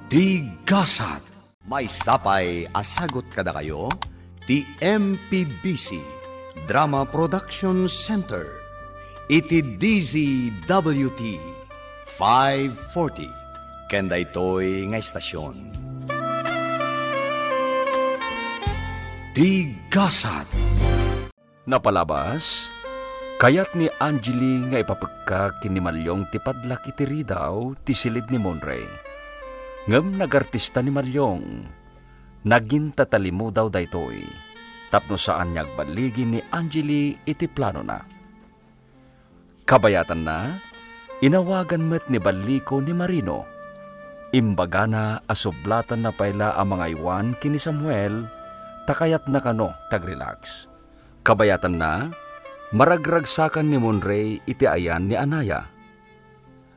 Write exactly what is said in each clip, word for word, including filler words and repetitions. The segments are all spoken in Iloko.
Ti gasat. Maysa pay a sagut kadakayo ti M P B C Drama Production Center iti D Z W T five forty ken daytoy nga estasion. Ti gasat. Napalabas, kayat ni Angeli nga ipapekka ken ni Maliong ti padlak iti ridaw ti silid ni Monray. Ngem nagartista ni Maliong. Nagintatalimudaw daytoy tapno saan nga agballigi ni Angeli iti planona. Kabayatanna, inawagan met ni Balliko ni Marino. Imbagana a sublatanna pay la a mangaywan ken ni Samuel, ta kayatna kano ti agrelax. Kabayatanna, maragragsakan ni Monray iti ayan ni Anaya.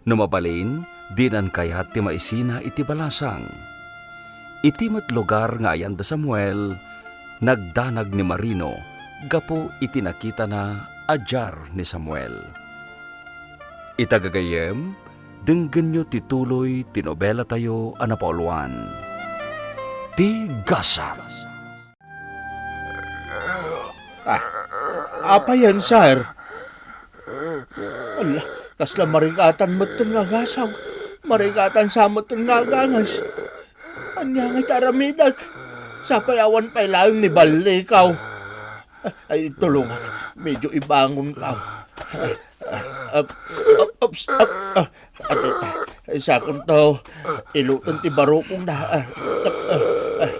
No mabalin, dinan kayat ti maisina iti balasang. Iti met lugar nga ayan da Samuel, nagdanag ni Marino gapu iti nakitana a diar ni Samuel. Ita gagayyem, denggenyo ti tuloy ti nobelatayo a napauluan, Ti Gasat. Ah, apayen, sir? Ala, kasla marigatan metten nga agasag. Marigatan sa metten nga agangas. Ania nga iti aramidek? Sapay awan pay laeng ni Ballikaw. Ay, tulongak. Medyo ibangonkaw. Ah, ah, ups, ah, ah, ate, ay, sakonto. Iloten ti barukongna. Ah, ah, ah,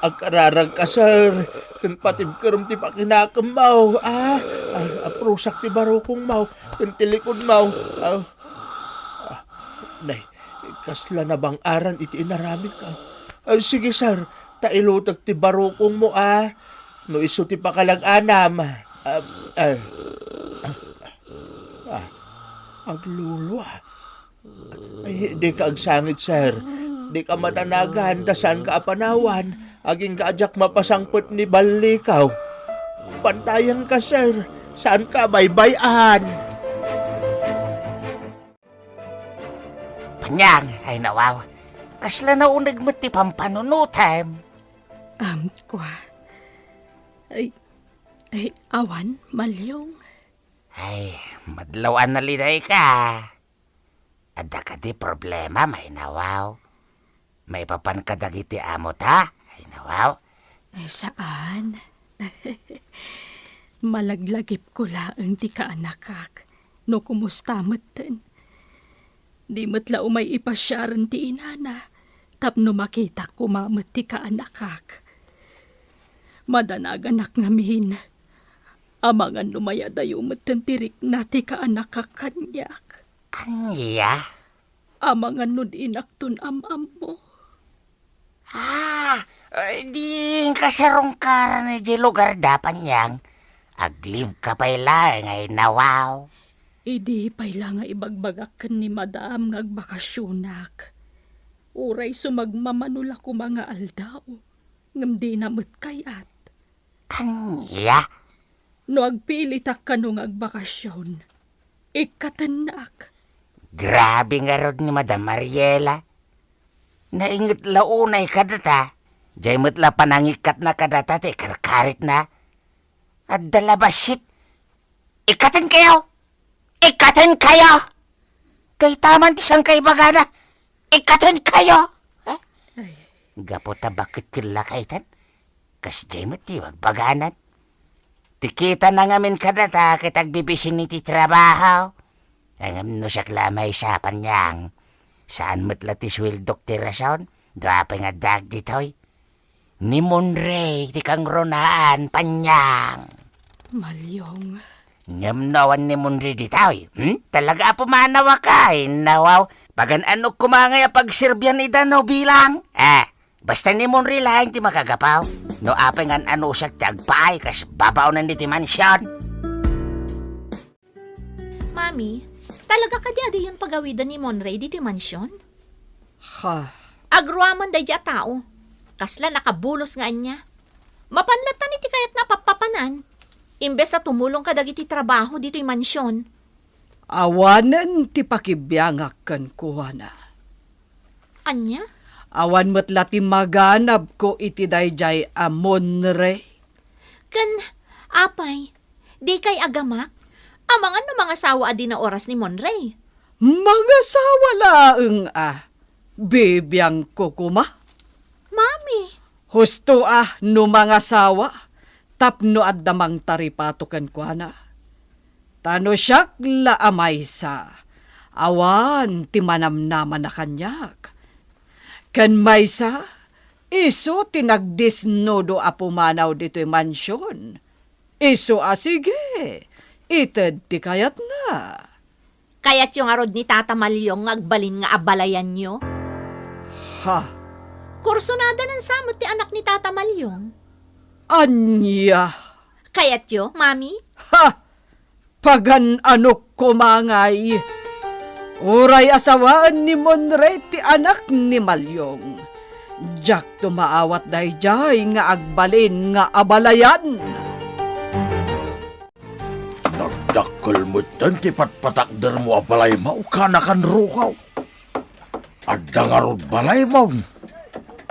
agkararagka, sir. Ken patibkerem ti pakinakemmo. Ah, ah, aprusak ti barukongmo. Ken ti likodmo. Ah, ah, nay, kasla nabang-aran iti inaramidko. Ah, sige, sir. Ta ilotek ti barukongmo, ah. No isu ti pakalag-anam. Ah, ah, ah, aglulua. Ay, dika agsangit, sir. Dika madanagan, ta saanka a panawan. Agingga a diak mapasangpet ni Ballikaw. Bantayanka, sir. Saanka a baybay-an. Panyang, ay nawaw. Kasla nauneg met ti pampanunotem. Am, kua. Ay, ay, awan, Malyong. Ay, madlaw a nalidayka. Adda kadi problema, ay nawaw? Maipapan kadagiti amota, ay nawaw? Ay, saan. Malaglagipko laeng ti kaanakak no kumusta metten. Di met la umay ipasiaren ti inana tapno makitak koma met ti kaanakak. Madanaganak ngamin. Amangan no mayadayo metten ti rikna ti kaanakak kaniak. Ania? Amangan no dinakton am-ammo. Ah, eh, di inka sarungkaran idiay lugarda, Panyang. Aglibka pay laeng, ay nawaw. Idi pay la nga ibagbagak ken ni Madam nga agbakasionak. Uray sumagmamano la koma nga aldaw, ngem dina met kayat. Ania? No agpilitak kano nga agbakasion, ikkatennak. Grabe ngarud ni Madam Mariela. Nainget la unay kadata. Diay met la panangikkatna kadata ti karkaritna. Adda la bassit. Ikkatenkayo! Ikkatenkayo! Dayta man ti sangkaibagana. Ikkatenkayo! Eh? Ay. Gapu ta baket ken lakaytan, kasdiay met ti bagbaganan. Ti kitana ngamin kadata ket agbibisin iti trabaho. Ngem no siak la maysa, Panyang, saan met la ti sueldok ti rason, dua pay nga addaak ditoy. Ni Monray ti kangrunaan, Panyang. Malyong. Ngem no awan ni Monray ditoy, hmm? Talaga a pumanawak, ay nawaw. Pagan-anok koma ngay a pagserbian ida no bilang. Eh, basta ni Monray laeng ti makagapaw. No apay nga an-ano siak ti agpaay kas babaonan ditoy mansion. Mami, talaga kadi a diyon pagawiden ni Monray ditoy mansion? Ha? Agruaman daydi a tao. Kasla nakabulos nga ania. Mapan latta ni ti kayatna a pappapanan. Imbes a tumulong kadagiti trabaho ditoy mansion. Awanen ti pakibiangak kenkuana. Ania? Awan met la ti maganabko iti daydiay a Monre. Ken, apay, dikay agamak? Amangan no mangasawa a dina oras ni Monre. Mangasawa laeng a. Bibiangko koma. Mami. Husto a no mangasawa, tapno adda mangtaripato kenkuana. Ta no siak la a maysa, awan ti manamnamana kaniak. Ken maysa, isu ti nagdisnudo a pumanaw ditoy mansion. Isu a sige, ited ti kayatna. Kayatyo ngarud ni Tata Maliong nga agbalin nga abalayanyo? Ha? Kursunada nan samot ti anak ni Tata Maliong. Ania? Kayatyo, Mami? Ha! Pagan-anok koma ngay. Uray asawaen ni Monre ti anak ni Maliong. Diakto maawat daydiay nga agbalin nga abalayan. Nagdakkel metten ti patpatakdermo a balaymo, kanakan Rukaw. Adda ngarud balaymo?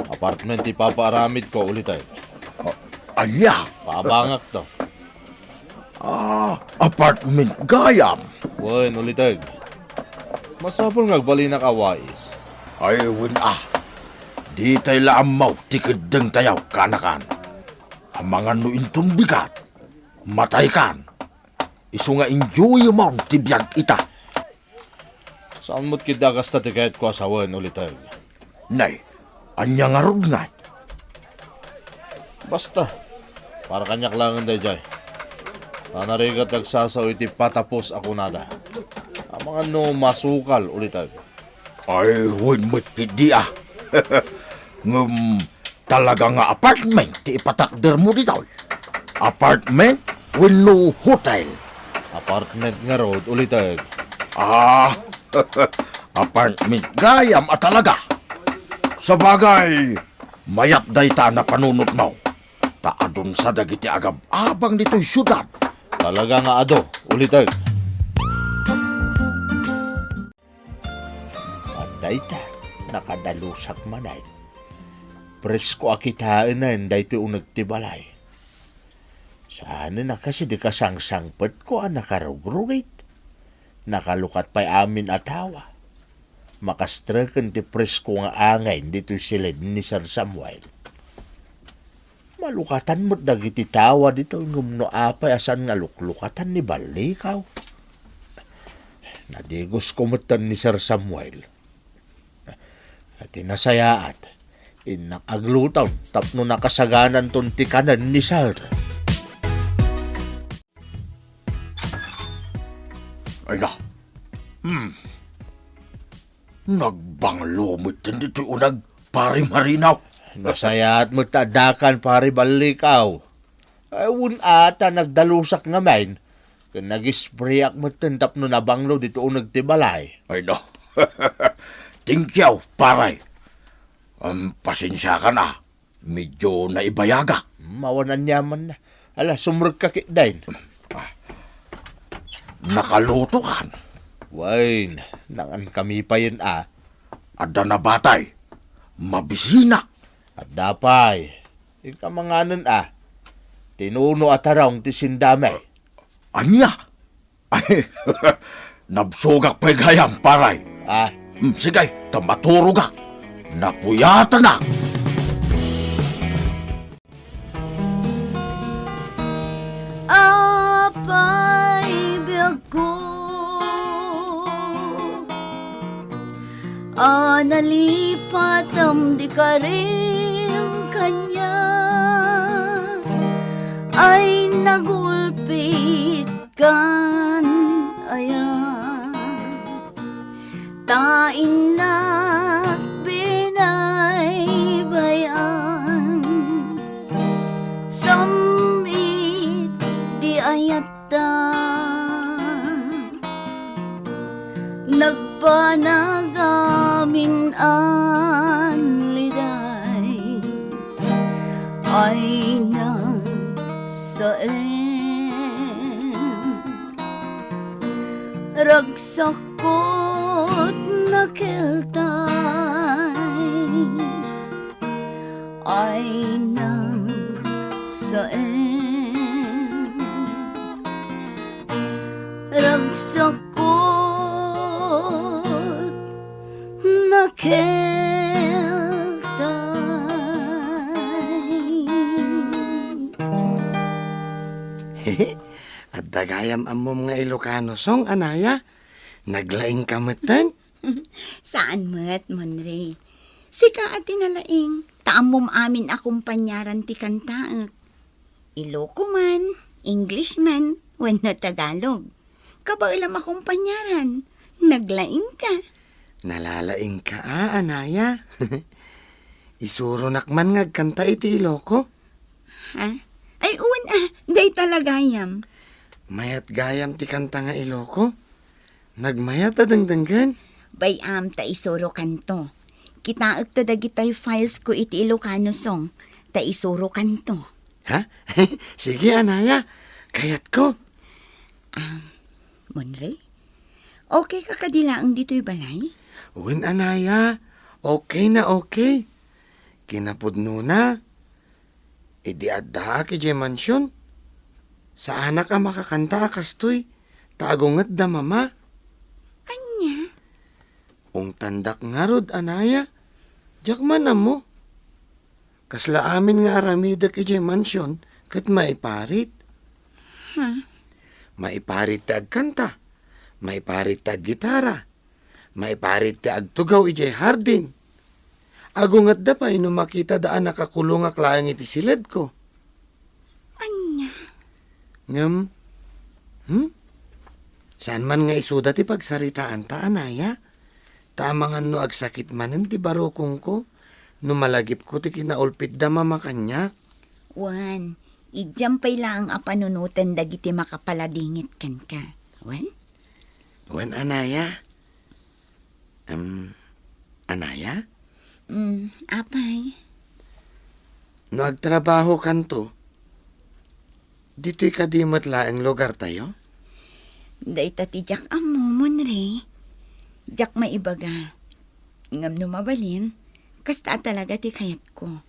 Apartment ti ipapaaramidko, uliteg. A-, ania? Paabangakto. Ah, apartment gayam. Wen, uliteg. Masapul nga agbalinak a wais. Ay, wen a. Ditay la ammo ti keddengtayo, kanakan. Amangan no inton bigat, mataykan. Isu nga enjoyemon ti biag ita. Saan met ketdi a kasta ti kayatko a sawen, uliteg. Nay, ania ngarud ngay? Basta, para kaniak laengen daydiay. Ta narigat ti agsasao iti patapos a kunada. Amangan no masukal, uliteg. Ay, wen met ketdi a. Ngem talaga nga apartment ti ipatakdermo ditoy? Apartment wenno hotel? Apartment ngarud, uliteg. Ah, apartment gayam a talaga. Sabagay, mayat dayta a napanunotmo. Ta adun sa dagiti agab-abang ditoy siudad. Talaga nga adu, uliteg. Dayta, nakadalusak manen. Presko a kitaenen daytoy uneg ti balay. Saanen a kas idi kasangsangpetko a nakarugrugit. Nakalukat pay amin a tawa. Makastreken ti presko nga angin ditoy siled ni Sir Samuel. Malukatan met dagiti tawa ditoy ngem no apay a saan nga luklukatan ni Ballikaw? Nadigosko metten ni Sir Samuel. Ti nasayaat, innak agluto tapno nakasagananton ti kanen ni Sir. Ay na. Hmm. Nagbanglo metten ditoy uneg, Pari Marino. Nasayaat met ta addakan, Pari Ballikaw. Ay, wen a ta nagdalusak ngamin. Ken nagispreak metten tapno nabanglo ditoy uneg ti balay. Ay na. Thank you, Pari. Um, pasensiakan a. Medyo naibayagak. Hmm, awan aniamanna. Ala, sumrekka ketdin. Ah. Nakalutokan? Wen, nangankami payen a. Adda nabatay. Mabisina. Adda pay. Inka manganen a. Tinuno a tarong ti sendami. Ania? Ay, nabsogak pay gayam, Pari. Ah. Mm, sige, ta maturogak. Napuyatanak. Apay biagko a nalipatam di karim kaniak ay nagulpit kan aya. Ta innak binaybay-an, sam-it di ayatta. Nagpanagamin-an liday ay nagsaem. Ragsakkot nakeltay Sakot na keltay. Adda gayam ammom nga Ilocano song, Anaya. Naglaingka metten? Saan met, Monre. Sika a ti nalaing, ta ammom amin a kumpaniaran ti kantaek. Iloco man, English man, wenno Tagalog. Kabaelam a kumpaniaran. Naglaingka. Nalalaingka a, Anaya. Isuronak man nga agkanta iti Iloco. Ha? Ay, wen a, dayta la gayam. Mayat gayam ti kanta nga Iloco. Nagmayat a dengdenggen. Bay-am ta isurokanto. Kitaekto dagitay files ko iti Ilocano song, ta isurokanto. Ha? Sige, Anaya. Kayatko. Ah, Monre? Okay ka kadi laeng ditoy balay? Wen, Anaya. Okay na okay. Kinapudnona, idi addaak idiay mansion, saanak a makakanta a kastoy, ta agunget da Mama. Ania? Ungtandak ngarud, Anaya. Diak man ammo. Kasla amin nga aramidek idiay mansion ket maiparit. Ha? Maiparit ti agkanta, maiparit ti aggitara, maiparit ti agtugaw idiay hardin. Agungetda pay no makitada a nakakulongak laeng iti siledko. Ania? Ngem, hmm? Saan man nga isuda ti pagsaritaanta, Anaya? Ta amangan no agsakit manen ti barukongko, no malagipko ti kinaulpitda Mama kaniak. Wen, idiam pay laeng a panunoten dagiti makapaladingit kenka. Wen? Wen, Anaya. Em, Anaya? Mm, apay. No agtrabahokanto, ditoy kadi met laeng lugartayo? Dayta ti diak ammo, Monre. Diak maibaga. Ngem no mabalin, kasta a talaga ti kayatko.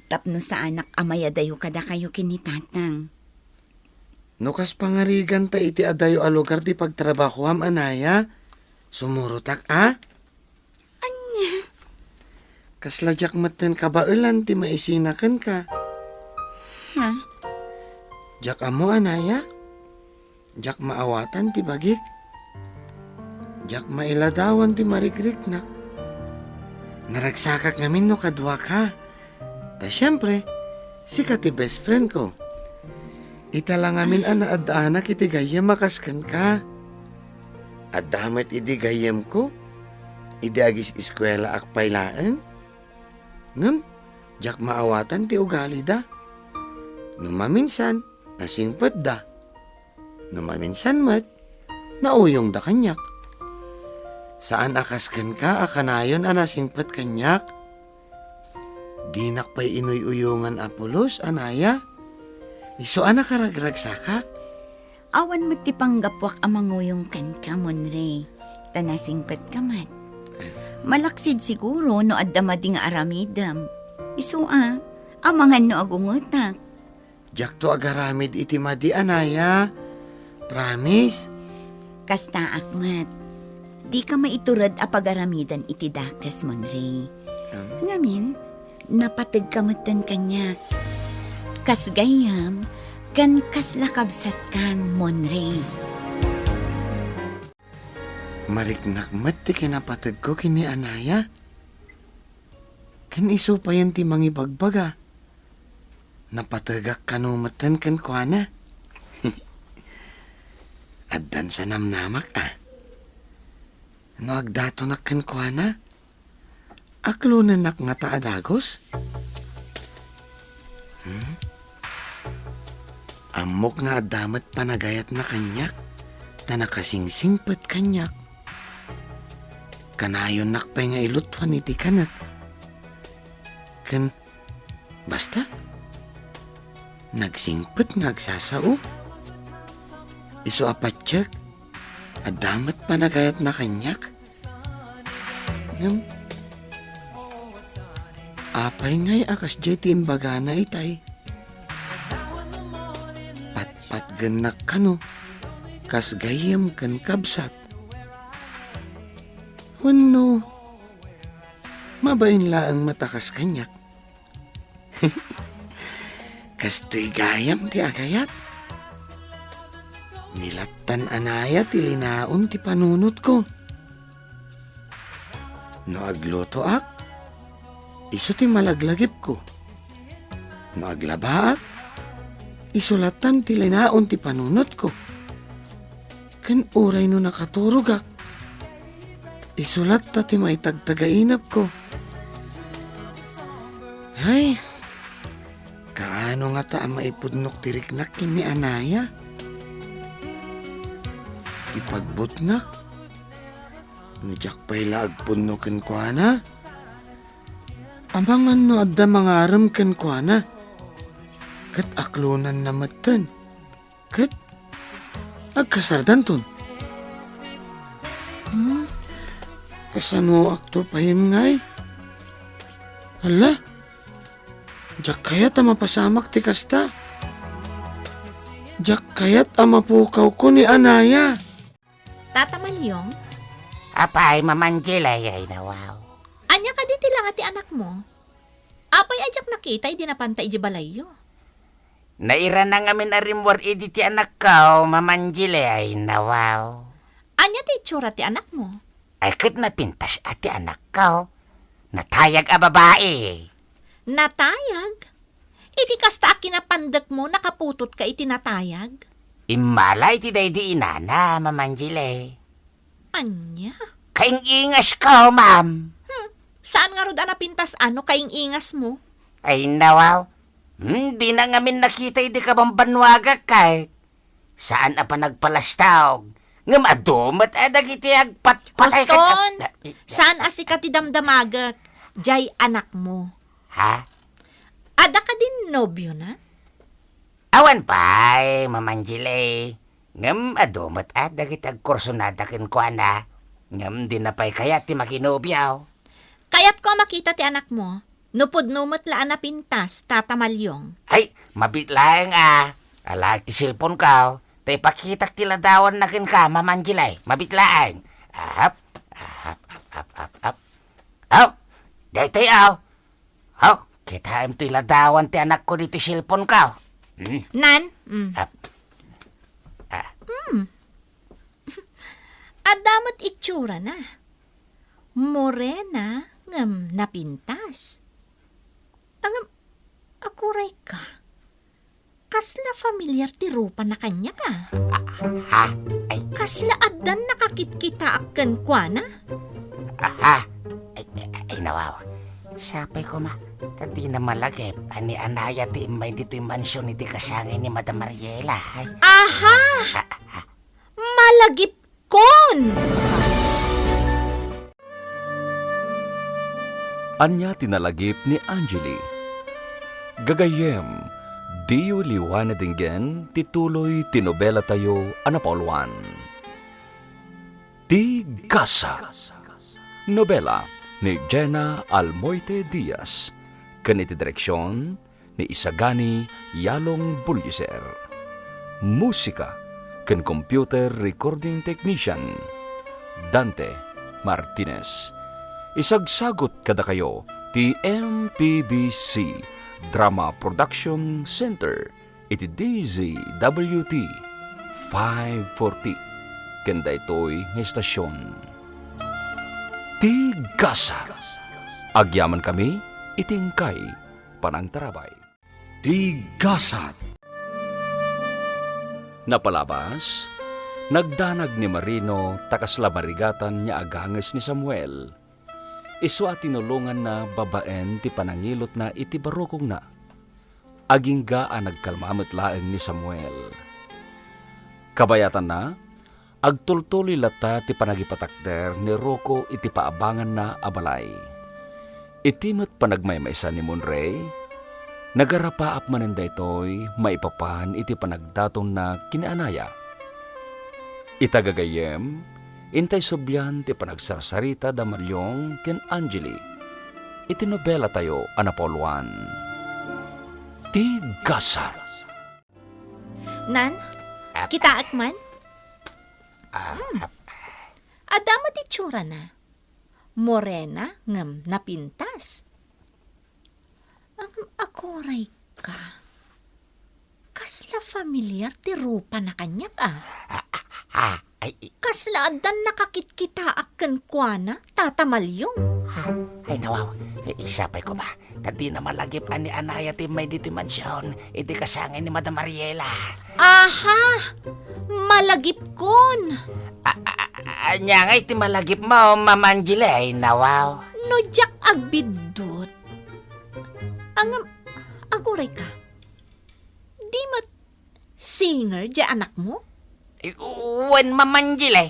Tapno saanak a mayadayo kadakayo ken ni Tatang. No kas pangariganta iti adayo a lugar ti pagtrabahoam, Anaya, sumurotak a? Ania? Kasla diak metten kabaelan ti maisina kenka. Ha? Diak ammo, Anaya. Diak maawatan ti bagik. Diak mailadawan ti marigriknak. Naragsakak ngamin no kaduaka. Ta siempre, sika ti best friend ko. Ita la ngamin a naaddaanak iti gayyem a kas kenka. Adda met idi gayyemko, idi agis-eskuelaak pay laeng. Ngem, diak maawatan ti ugalida. No maminsan, nasingpetda. No maminsan met, nauyongda kaniak. Saan a kas kenka a kanayon a nasingpet kaniak. Dinak pay inuy-uyongan a pulos, Anaya. Isu a nakaragragsakak. Awan met ti panggapuak a manguyong kenka, Monre, ta nasingpetka met. Malaksid siguro no adda madi nga aramidem. Isu a, amangan no agungetak. Diakto agaramid iti madi, Anaya. Promise. Kastaak met. Dika maitured a pagaramiden iti dakes, Monre. Em? Ngamin, napategka metten kaniak. Kas gayyem, ken kasla kabsatkan, Monre. Mariknak met ti kinapategko ken ni Anaya. Ken isu payen ti mangibagbaga. Napategak kano metten kenkuana. Addan sa namnamak a. No agdatonak kenkuana, aklonennak ngata a dagus? Hmm? Ammok nga adda met panagayatna kaniak, ta nakasingsingpet kaniak. Kanayonnak pay nga ilutuan iti kanek. Ken basta, nagsingpet nga agsasao. Isu a patiek, adda met panagayatna kaniak. Ngem, apay ngay a kasdiay ti imbagana itay? Patpatgennak kano. kas gayyem ken kabsat. Wenno, mabain laeng met a kas kaniak. Kastoy gayam ti agayat. Ni lattan anaya ti linaon ti panunotko. No aglutoak, isu ti malaglagipko. No aglabaak, isu lattan ti linaon ti panunotko. Ken uray no nakaturogak, isu latta ti maitagtagainepko. Ay, kaano ngata a maipudnok ti riknak ken ni anaya? Ipagbutngak, no diak pay la agpudno kenkuana. Amangan no adda mangarem kenkuana, ket aklonanna metten. Ket agkasardanton. Hmm? Kasanoakto payen ngay? Hala, diak kayat a mapasamak ti kasta. Diak kayat a mapukawko ni anaya. Tata Maliong? Apay, Mama Angela, ay nawaw. Ania kadi ti langa ti anakmo? Apay a diak nakita idi napanta idiay balayyo? Nairana ngamin a rimmuar idi ti anakko, Mama Angela, ay nawaw. Ania ti itsura ti anakmo? Ay ket napintas a ti anakko. Natayag a babai. Natayag? Iti kasta a kinapandekmo, nakaputotka iti natayag? Immala iti daydi inana, Mama Angela. Ania? Kaing-ingasko, ma'am. Hmm, saan ngarud a napintas no kaing-ingasmo? Ay, nawaw. Hmm, dina ngamin nakita idi kabambannuagak, kay. Saan a panagpalastog. Ngem adu met a dagiti agpatpatay ket Uston, ah, ah, saan a sika ti damdamagek, jay anakmo? Ha? Adda kadin nobiona? Awan pay, Mama Angela. Ngem adu met a dagiti agkursunada kenkuana. Ngem dina pay kayat ti makinobio. Kayatko a makita ti anakmo. No pudno met la a napintas, Tata Maliong. Ay, mabiit laeng a. Alaek ti cellphone-ko. Ta ipakitak ti ladawanna kenka, Mama Angela. Mabiit laeng. Ap, ap, ap, ap, ap, ap. Aw, daytoy, aw. Aw, kitaem toy ladawan ti anakko ditoy cellphone-ko. Hmm. Nan? Mm. Ap. Ah. Hmm. Adda met itsurana. Morena ngem napintas. Ngem, akurayka. Kasla familiar ti rupana kaniak a. Ah, ha? Ay. Kasla addan nakakitkitaak kenkuana? Ah, ha? Ay, ay, ay, nawawa. Sapay koma, ta dina malagip a ni anaya ti immay ditoy mansion iti kasangay ni Madam Mariela, ay. Aha! Ah, ah, ah. Malagipkon! Ania ti nalagip ni Angeli? Gagayyem, diyo liwana denggen ti tuloy ti nobelatayo a napauluan. Ti Gasa. Nobela ni Jena Almoite Diaz, ken iti direksion ni Isagani Yalong Bulldozer. Musika ken computer recording technician, Dante Martinez. Isagsagut kadakayo ti M P B C Drama Production Center iti D Z W T five forty ken daytoy nga estasion. Ti Gasa. Agyamankami iti inkay panangtarabay. Ti Gasat. Napalabas, nagdanag ni Marino ta kasla marigatan nga aganges ni Samuel. Isu a tinulonganna babaen ti panangilutna iti barukongna. Agingga a nagkalma met laeng ni Samuel. Kabayatanna, agtultuloy latta ti panagipatakder ni Rocco iti paabanganna a balay. Iti met panagmaymaysa ni Monray, nagarapaap manen daytoy maipapan iti panagdatonna ken ni anaya. Ita gagayyem, intay sublian ti panagsarsarita da Mariong ken Angeli iti nobelatayo a napauluan, Ti Gasat. Nan, kitaek man? Ah, Hmm. ap- Adda met itsurana. Morena ngem napintas. Ang aguray ka. Kasla familiar ti rupana kaniak, a. Ah, ah, ah, ay, i- Kasla addan nakakitkitaak kenkuana, Tata Malyong. Ah, ay, nawaw. Ay, isa pay koma. Ta dina malagip a ni anaya ti immay ditoy mansion, iti kasangay ni Madam Mariela. Aha! Malagipkon! A-, a-, a-, ania ngay ti malagipmo, Ma'am Angela, ay, nawaw? No diak agbiddut. Ngem, aguray ka. Di met singer diay anakmo? Ay, wen, Ma'am Angela.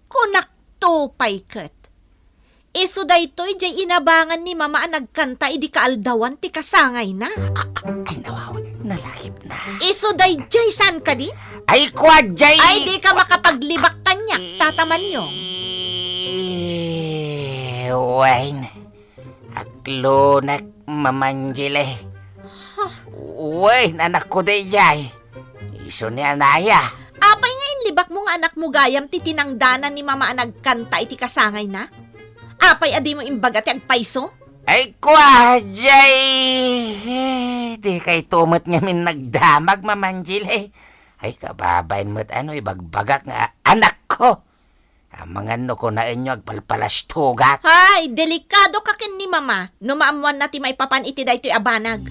Kunakto pay ket. Isu daytoy diay inabangan ni Mama a nagkanta idi kaaldawan ti kasangayna. A-, a-, ay, nawaw, nalagipna. Isu daydiay, saan kadi? Ay, kua, diay. Ay, di ka makapaglibak kaniak, Tata Malyong. Eh, wen. Aklonek, Ma'am Angela. Huh? Wen, anakko daydiay. Isu ni anaya. Apay nga inlibakmo nga anakmo gayam ti tinangdanan ni Mama a nagkanta iti kasangayna? Apay a dimo imbaga ti agpayso? Ay, kua, diay. Eh, dikayto met ngamin nagdamag, Ma'am Angela. Ay, kababain met a no ibagbagak nga anakko. Amangan no kunaenyo agpalpalastogak. Hay, delikado ka ken ni Mama no maammoanna ti maipapan iti daytoy a banag.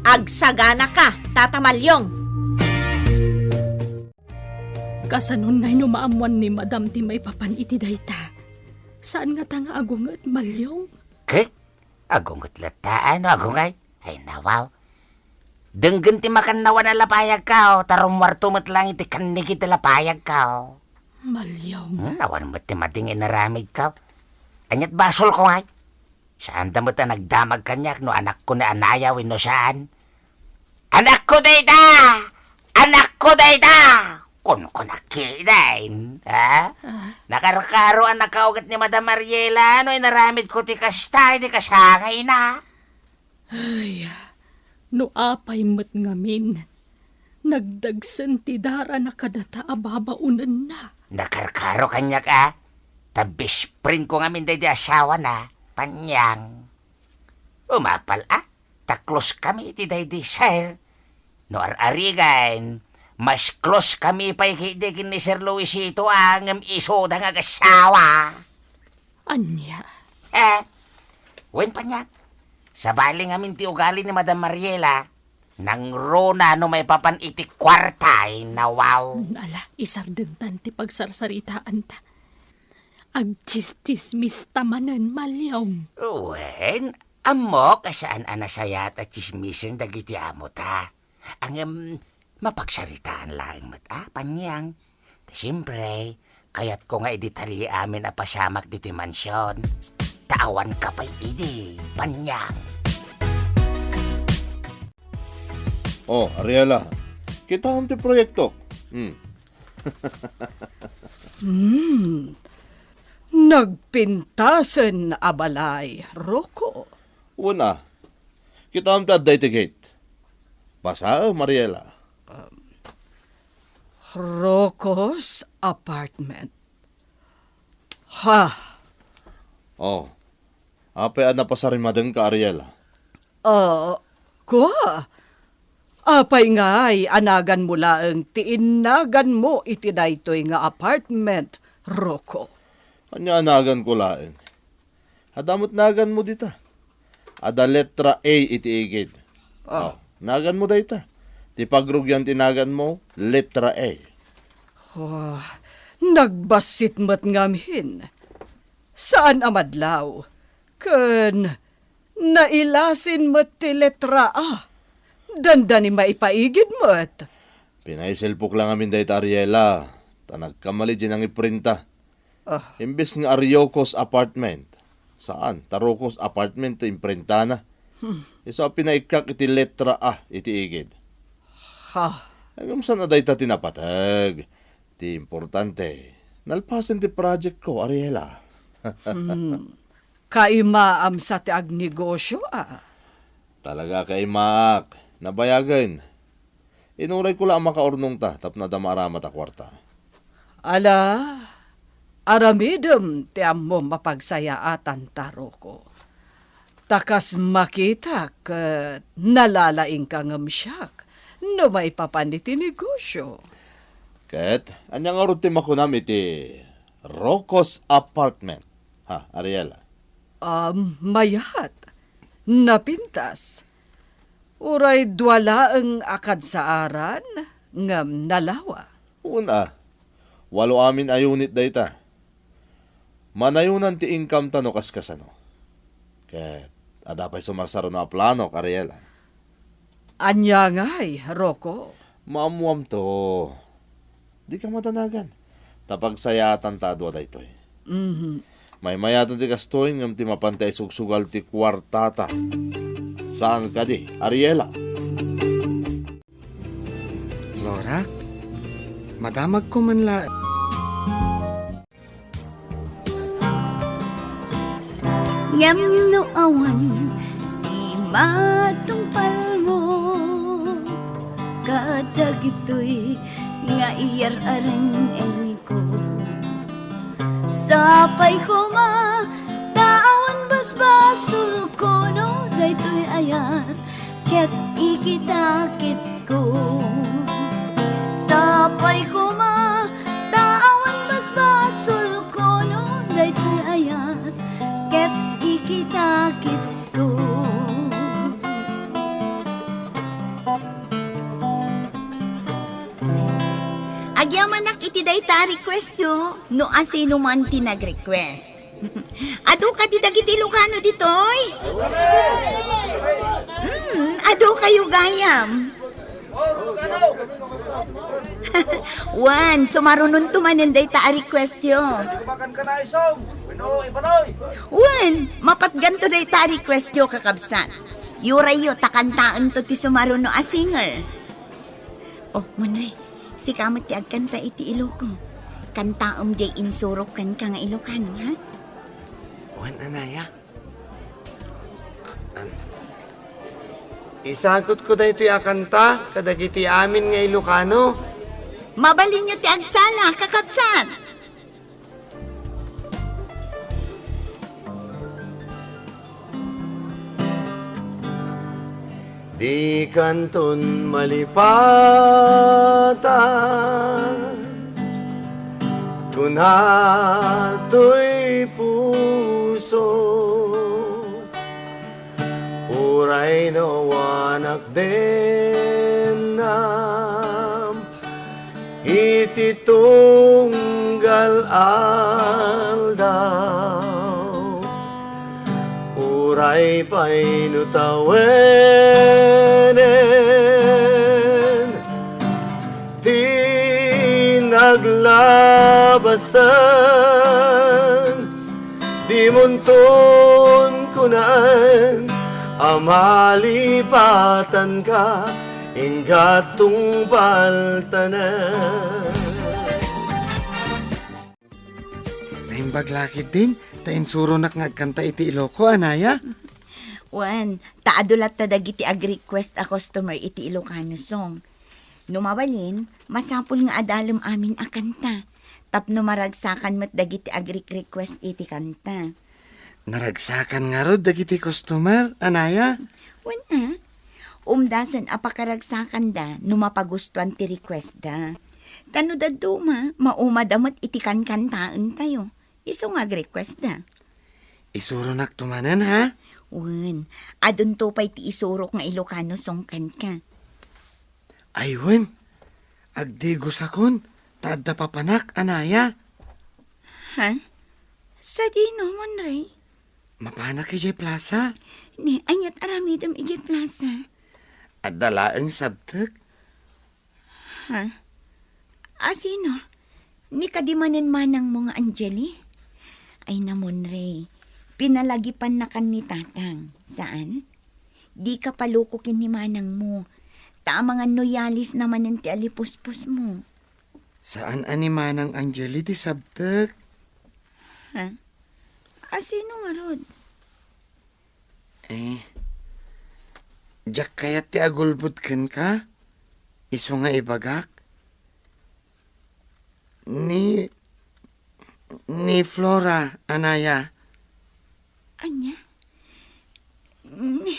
Agsagana ka, Tata Malyong. Kasanon ngay no maammoan ni Madam ti maipapan iti dayta? Saan ngata nga agunget, Malyong? Ket, agunget latta, no agungay? Ay, nawaw. Denggen ti makannawan a lapayagko, ta rummuarto met laeng iti kannigid a lapayagko. Malyong. Hmm, awan met ti madingay nga inaramidko. Aniat basolko ngay? Saanda met a nagdamag kaniak no anakko ni anaya wenno saan. Anakko dayta! Anakko dayta! Kunkunak ketdin, ha? Ah. Nakarkaro a nakaugat ni Madam Mariela no inaramidko ti kasta iti kasangayna. Ay, no apay met ngamin, nagdagsen ti darana kadata a babaonenna. Nakarkaro kaniak a, ta best friend ko ngamin daydi asawana, Panyang. Umapal a, ta close kami iti daydi, sir. No ar-arigan, mas close kami pay ketdi ken ni Sir Luisito a ngem isuda nga agasawa. Ania? Eh, wen, Panyang. Sabali ngamin ti ugali ni Madam Mariela, nangruna no maipapan iti kuarta, ay nawaw. Hmm, ala, isardengtan ti pagsarsaritaanta. Agtsistsismista manen, Malyong. Wen, ammok a saan a nasayaat a tsismisen dagiti amota. Ngem, mapagsaritaan laeng met a, Panyang. Ta siempre, kayatko nga idetalye amin a pasamak ditoy mansion. Ta awan ka pay idi, Panyang. Oh, Ariela, kitaem ti proyekto. Hmm. Hmm. Nagpintasen a balay, Rocco. Wen a. Kitaem ti adda iti gate. Basaem, Ariela. Um, Rocco's apartment. Ha? Oh. Apay a napasarimadenka, Ariela? Ah, kua. Apay ngay a naganmo laeng ti innaganmo iti daytoy nga apartment, Rocco? Ania a naganko laeng? Adda met naganmo dita. Adda letra A iti igid. Ah. Oh, naganmo dayta. Ti pagrugian ti naganmo, letra A. Oh, nagbassit met ngamin. Saan a madlaw. Ken nailasin met ti letra A. Dandani maipaigid met. Pinaisilpok la ngamin dayta, Ariela, ta nagkamali ti nangiprinta. Ah. Imbes nga Ariocos Apartment. Saan, ta Rocos Apartment ti imprintana. Hmm. Isu a pinaikkak iti letra A iti igid. Ha. Ngem saan a dayta ti napateg. Ti importante, nalpasen ti project ko, Ariela. Hmm. Kaimaam sa ti agnegosio, a? Talaga kaimaak. Nabayagen. Inurayko la a makaurnongta tapno adda maaramat a kuarta. Ala, aramidem ti ammom a pagsayaatan ta, Rocco. Ta kas makitak, ket nalalaingka ngem siak no maipapan iti negosio. Ket ania ngarud ti makunam iti Rocco's Apartment? Ha, Ariela? Um, mayat. Napintas. Uray dua laeng a kadsaaran, ngem nalawa. Wen a, walo amin a unit dayta. Manayonan ti income ta no kaskasano. Ket adda pay sumarsaruno a planok, Ariela. Ania ngay, Rocco? Maammoamto. Dika madanagan. Ta pagsayaatan ta a dua daytoy. Mhm. Maymayaten ti kastoy ngem ti mapan ti aisugsugal ti kuartata. Saan kadi, Ariela? Flora, madamagko man la. Ngem no awan ti matungpalmo kadagitoy nga iyar-areng-engko, sapay koma ta awan basbasolko no daytoy ayat ket ikitakitko. Sapay koma ta awan basbasolko no daytoy ayat ket ikitakitko. Agyamanak iti dayta a request yo, no asino man ti nag-request. Adu kadi dagiti Ilocano ditoy? Hmm, adu kayo gayam. Wen, sumarunonto manen dayta a request yo. Wen, mapatganto dayta a request yo, kakabsat. Yurayyo ta kantaento ti sumaruno a singer. Oh, Monre, sika met ti agkanta iti Iloco. Kantaem diay insurok kenka nga Ilocano, ha? Wen, Anaya. An-, isagutko daytoy a kanta kadagiti amin nga Ilocano. Mabalinyo ti agsala, kakabsat! Dikanton malipatan, kuna toy puso. Uray no awanak dennam iti tunggal aldaw, uray pay no tawenen ti naglabasan, dimonton kunaan a malipatanka, ingga tungpaltanan. Naimbag la ketdin, ta insuronak nga agkanta iti Iloco, Anaya. Wen, ta adu latta dagiti ag-request a customer iti Ilocano song. No mabalin, masapul nga adalem amin a kanta, tapno maragsakan met dagiti agrik-request iti kanta. Naragsakan ngarud dagiti customer, Anaya? Wen a. Umdasen a pakaragsakanda no mapagustuan ti requestda. Ta no dadduma, maumada met iti kankantaentayo. Isu nga agrequestda. Isuronakto manen, ha? Wen, adunto pay ti isurok nga Ilocano song kenka. Ay, wen. Agdigosakon, ta adda papanak, Anaya. Ha? Sadino, Monray? Mapanak idiay plaza. Ni, aniat aramidem idiay plaza? Adda laeng sabtek. Ha? Asino? Ni kadi manen manangmo nga Angeli? Ay na, Monray, pinalagipannakan ni Tatang, saan? Dika paloko ken ni manangmo, ta amangan no yalisna manen ti alipuspusmo. Saan a ni Manang Angeli ti sabtek? Ha? Asino ngarud? Eh, diak kayat ti agulbod kenka, isu nga ibagak. ni, ni Flora, anaya. Ania? Ni,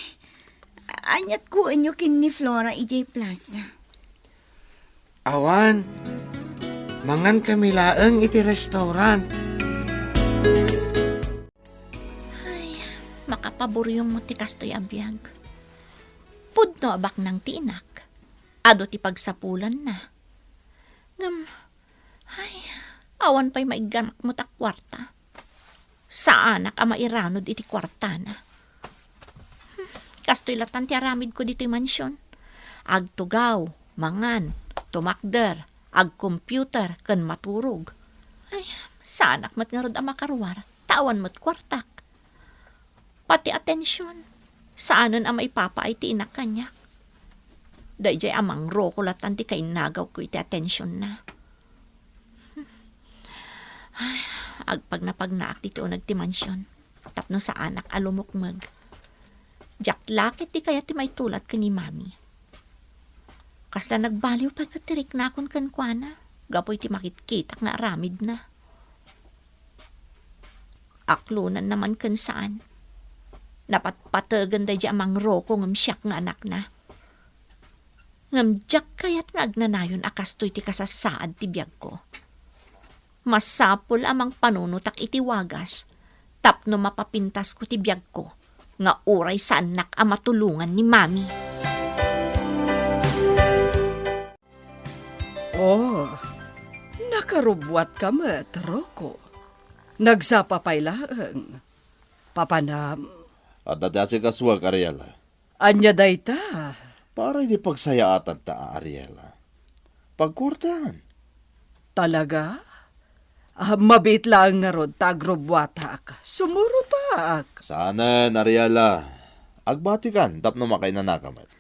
aniat kuenyo ken ni Flora idiay plaza? Awan. Mangan kami laeng iti restaurant. Ay, makapaburyong mo ti kastoy a biag. Pudno a baknang ti inak. Adu ti pagsapulanna. Ngem, ay, awan pay maigganak met a kuarta. Saanak a mairanud iti kuartana. Hmm, kastoy latan ti aramidko ditoy mansion. Agtugaw, mangan, tumakder, agcomputer, ken maturog. Ay, saanak met ngarud a makaruar, ta awan met kuartak. Pati atension, saanen a maipapaay ti inak kaniak. Daydiay a mangroko latan ti kainnagawko iti atensionna. Ay, agpagnapagnaak ditoy uneg ti mansion tapno saanak a lumukmeg. Diak la ketdi kayat ti maitulat ken ni Mami. Kasla nagbaliw pay ket ti riknakon kenkuana gapu iti makitkitak nga aramidna. Aklonanna man ken saan. Napatpategen daydiay a mangroko ngem siak nga anakna. Ngem diak kayat nga agnanayon a kastoy ti kasassaad ti biagko. Masapul a mangpanunotak iti wagas tapno mapapintasko ti biagko nga uray saannak a matulongan ni Mami. Oh, nakarubbuatka met, Rocco. Nagsapa pay laeng. Papanam? Adda ti asikasuak, Ariela. Ania dayta? Para iti pagsayaatanta, Ariela. Pagkuartaan. Talaga? Ah, mabiit laeng ngarud ta agrubbuatak. Sumurotak. Saanen, Ariela. Agbatikan tapno makainanaka met.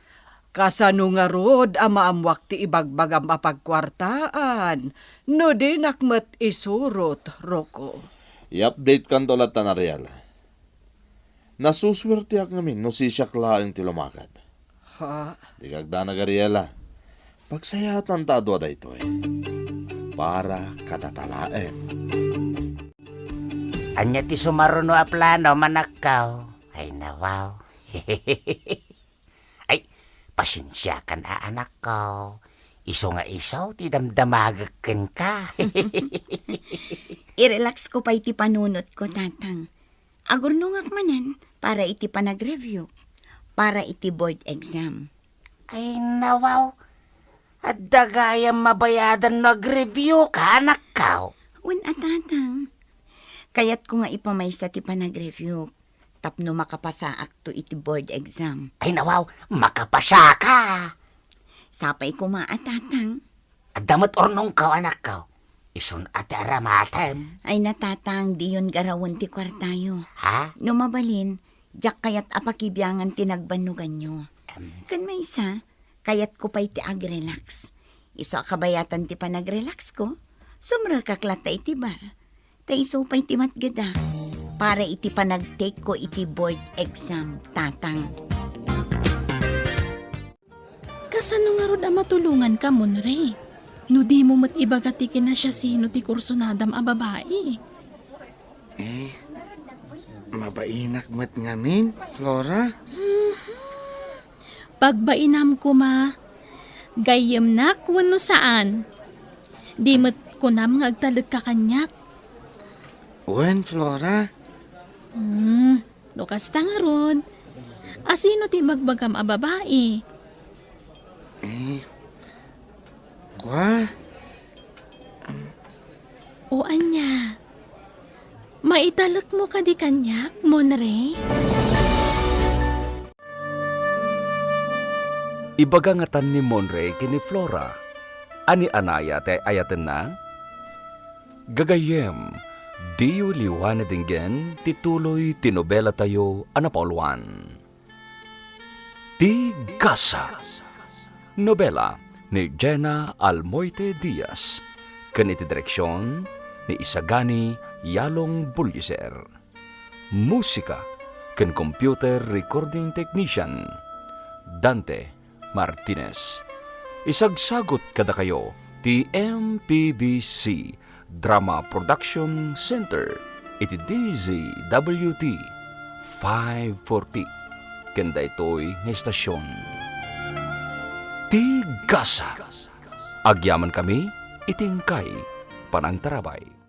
Kasano ngarud a maammuak ti ibagbagam a pagkuartaan no dinak met isurot, Rocco? I-update kanto latta, Ariela. Nasusuerteak ngamin no sisiak laeng ti lumakad. Ha? Dika agdanag, Ariela. Pagsayaatanta a dua daytoy. Para kadata laeng. Ania ti sumaruno a plano, manakkaw? Ay, nawaw. Ay, pasensiakan a, anakko. Isu nga isu ti damdamagek kenka. I-relax ko pay ti panunotko, Tatang. Agurnongak manen para iti panagreviewk, para iti board exam. Ay, nawaw. Adda gayam mabayadan no agreviewka, anakko. Wen a, Tatang. Kayatko nga ipamaysa ti panagreviewk tapno makapasaakto iti board exam. Ay, nawaw, makapasaka! Sapay koma a, Tatang. Adda met urnongko, anakko. Isun a ti aramatem. Ay na, Tatang, diyon garawen ti kuartayo. Ha? No mabalin, diak kayat a pakibiangan ti nagbannoganyo. Em. Ken maysa, kayatko pay ti agrelax. Isu a kabayatan ti panagrelaxko, sumrekak latta iti bar. Ta isu pay ti matgedak para iti panagtakeko iti board exam, Tatang. Kasano ngarud a matulonganka, Monre? No dimo met ibaga ti kinasiasino ti kursunadam a babai. Eh, mabainak met ngamin, Flora? Mhm. Pagbainam koma, gayyemnak wenno saan? Di met kunam nga agtalekka kaniak. Wen, Flora. Hmm, no kasta ngarud, asino ti ibagbagam a babai? Eh, kua? O ania? Maitalekmo kadi kaniak, Monre? Ibaga ngatan ni Monre ken ni Flora a ni anaya ti ay-ayatenna? Gagayyem, diyo liwa nadinggen ti tuloy ti nobelatayo a napauluan. Ti Gasa. Nobela ni Jena Almoite Diaz, ken iti direksion ni Isagani Yalong Buliser. Musika ken computer recording technician, Dante Martinez. Isagsagut kadakayo Ti M P B C Drama Production Center iti D Z W T five forty ken daytoy nga estasion. Ti gasat. Agyaman kami iti inkay panangtarabay.